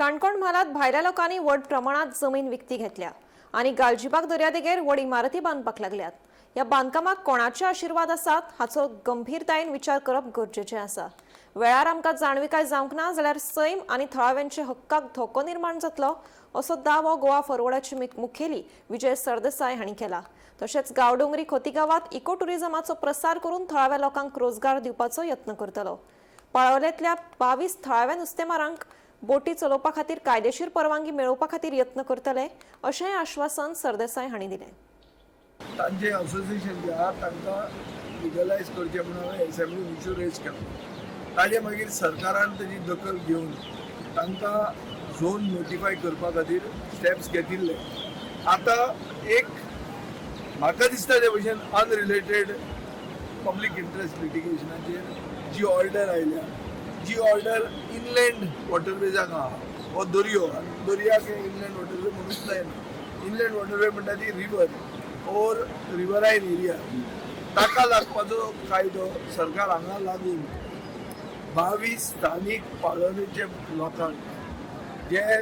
काणकोण म्हालांत भायल्या लोकांनी व्हड प्रमाणात जमीन विकती घेतल्या आनी गालजीबाग दर्यादेगेर व्हड इमारती बांदपाक लागल्यात. ह्या बांदकामाक कोणाचे आशिर्वाद आसात हाचो गंभीरतायेन विचार करप गरजेचें आसा. वेळार आमकां जाणविकाय जावंक ना जाल्यार सैम आनी थळाव्यांच्या हक्काक धोको निर्माण जातलो असो दावो गोवा फॉरवर्डाचे मुखेली विजय सरदेसाय हांणी केला. तशेंच गांवडोंगरी खोतीगांवात इको टुरिझमाचो प्रसार करून थळाव्या लोकांक रोजगार दिवपाचो यत्न करतलो. पाळोलेंतल्या 22 थळाव्या नुस्तेमारांक बोटी चलोवपा खातीर कायदेशीर परवानगी मेळोवपा खातीर यत्न करतले अशेंय आश्वासन सरदेसाय हांणी दिलें. तांचे असोसिएशन जे आहा तांकां लिगलायज करचें म्हणून हांवें एसेंब्लीन इशू रेज केलो. ताजे मागीर सरकारान तेजी दखल घेवन तांकां झोन नोटिफाय करपा खातीर स्टेप्स घेतिल्ले. आतां एक म्हाका दिसता ते भशेन अनरिलेटेड पब्लीक इंट्रस्ट लिटिगेशनाचेर जी ऑर्डर आयल्या, जी ऑर्डर इनलँड वॉटरवेजाक आहा, हो दर्यो आनी दर्याक हे इनलँड वॉटरवे म्हणूच जायना. इनलँड वॉटरवे म्हणटा ती रिवर ओर रिवरायन एरिया, ताका लागपाचो कायदो सरकार हांगा लागून 22 स्थानीक पाळोळेचे लोकांक, जे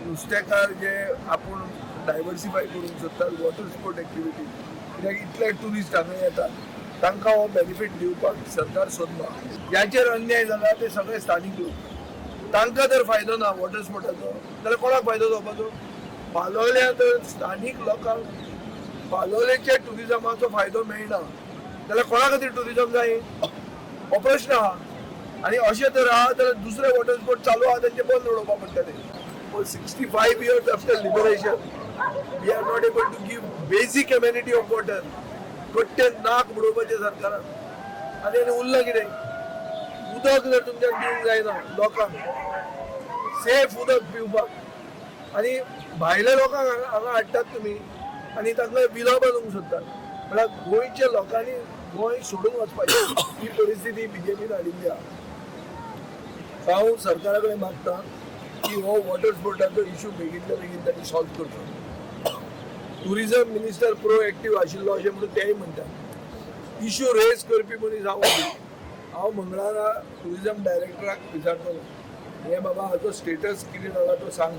नुस्तेकार जे आपूण डायवर्सिफाय करूंक सोदतात वॉटर स्पोर्ट एक्टिविटी, कित्याक इतले ट्युरिस्ट हांगा येतात, तांकां हो बेनिफीट दिवपाक सरकार सोदना. ज्याचेर अन्याय जाला ते सगळे स्थानीक लोक. तांकां जर फायदो ना वॉटर स्पोर्टाचो जाल्यार कोणाक फायदो जावपाचो? पालोल्या जर स्थानीक लोकांक पालोलेच्या ट्युरिजमाचो फायदो मेळना जाल्यार कोणा खातीर ट्युरिजम जाय, हो प्रश्न आहा. आनी अशें जर आहा जाल्यार दुसरे वॉटर स्पोर्ट चालू आहा तेंचे बंद उडोवपा पडटले. For 65 years after liberation, we are not able to give basic amenity of water. कट्टे नाक बुडोवपाचें सरकारान. आनी आनी उरलां कितें? उदक जर तुमच्यान दिवंक जायना लोकांक, सेफ उदक पिवपाक, आनी भायल्या लोकांक हांगा हांगा हाडटात तुमी आनी तांकां विला बांदूंक सोदतात, म्हळ्यार गोंयच्या लोकांनी गोंय सोडून वचपाची ही परिस्थिती बीजेपीन हाडिल्ली आहा. हांव सरकारा कडेन मागता की हो वॉटर स्पोर्टाचो इशू बेगीनच्या बेगीन तांणी सॉल्व करचो. टुरिझम मिनिस्टर प्रो एक्टीव आशिल्लो अशें म्हणून तेय म्हणटात. इशू रेज करपी मनीस हांव. हांव मंगळारा टुरिझम डायरेक्टराक विचारतलो, हे बाबा, हाचो स्टेटस कितें जाला तो सांग.